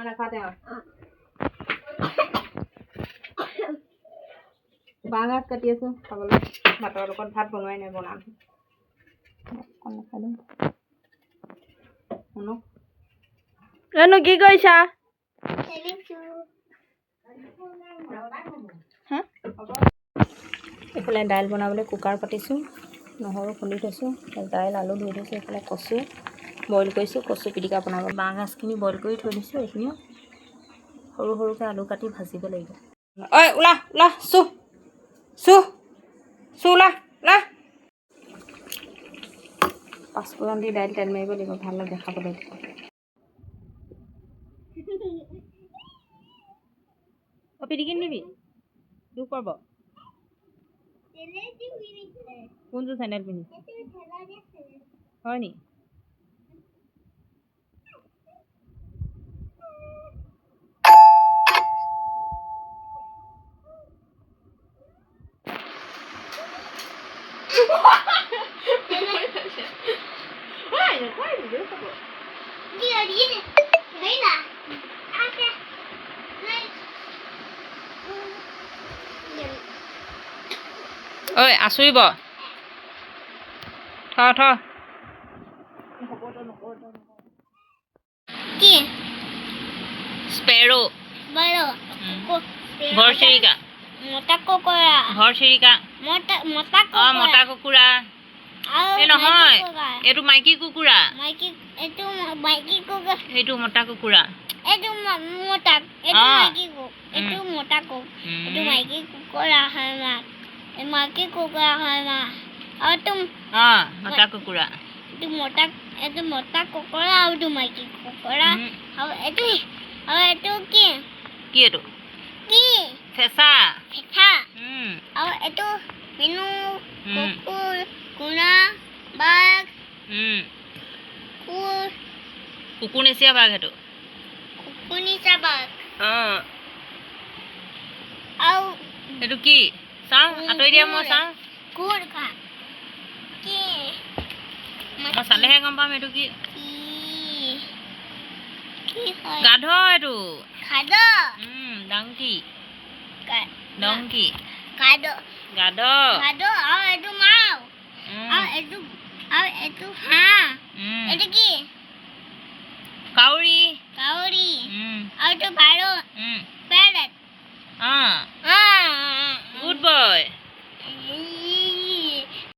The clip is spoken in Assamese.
নাখাতে। বাঁহ গাজ কাটি আছোঁ খাবলৈ ভাতৰ লগত। ভাত বনোৱাই নাই, বনাম। অকণ নাখাই দিওঁ শুনক। ৰেণু, কি কৰিছা? হা, এইফালে দাইল বনাবলৈ কুকাৰ পাতিছোঁ, নহৰু খুন্দি থৈছোঁ, দাইল আলু ধুই থৈছোঁ। এইফালে কচু বইল কৰিছোঁ, কচু পিটিকা বনাব। বাঁহ গাজখিনি বইল কৰি থৈ দিছোঁ। এইখিনিও সৰু সৰুকৈ আলু কাটি ভাজিব লাগিব। ঐ, ওলা ওলা, চু চু চু, ওলা ওলা। পাঁচফোৰণ দি দাইল তেল মাৰিব লাগিব, ভাল লাগে খাবলৈ। অ, পিটিকি নিবি, দুখ পাব। কোনযোৰ চেণ্ডেল পিন্ধি হয় নি? ঐ, আঁচুৰিব, থ থ। কি? স্পেৰ'। বাৰু। ঘৰচিৰিকা। মতা কুকুৰা। ঘৰচিৰিকা। মতা মতা। অঁ, মতা কুকুৰা। আৰু এই নহয়। মাইকী কুকুৰা। এইটো মাইকী কুকুৰা। মাইকী, এইটো মাইকী কুকুৰা। এইটো মতা কুকুৰা। এইটো মতা, এইটো মাইকী কুকুৰা, এইটো মতা কুকুৰা, এইটো মাইকী কুকুৰা হয় মা, এই মাইকী কুকুৰা হয় মা, আৰু এইটো অঁ, মতা কুকুৰা। এইটো মতা, এইটো মতা কুকুৰা আৰু এইটো মাইকী কুকুৰা। আৰু এইটো কি? কি এইটো? কি? ফেঁচা। ফেঁচা। আৰু এইটো মিনু। কুকুৰ, কুনা, বাঘ। কুকুৰ। কুকুৰনেচীয়া বাঘ সেইটো। কুকুৰনিচা বাঘ। আৰু এইটো কি চাওঁ, আঁতৰি দিয়া, মই চাওঁ। কুকুৰ কি? মই চালেহে গম পাম এইটো কি। কি কি হয়? গাধ এইটো। খাদ। ডাংকি, ডংকি। গাধ। গাধ। গাধ আৰু এইটো মাও। আৰু এইটো হাঁহ। এইটো কি? কাউৰী। কাউৰী। আৰু এইটো পাৰ। পেৰেট। অঁ, গুড বয়।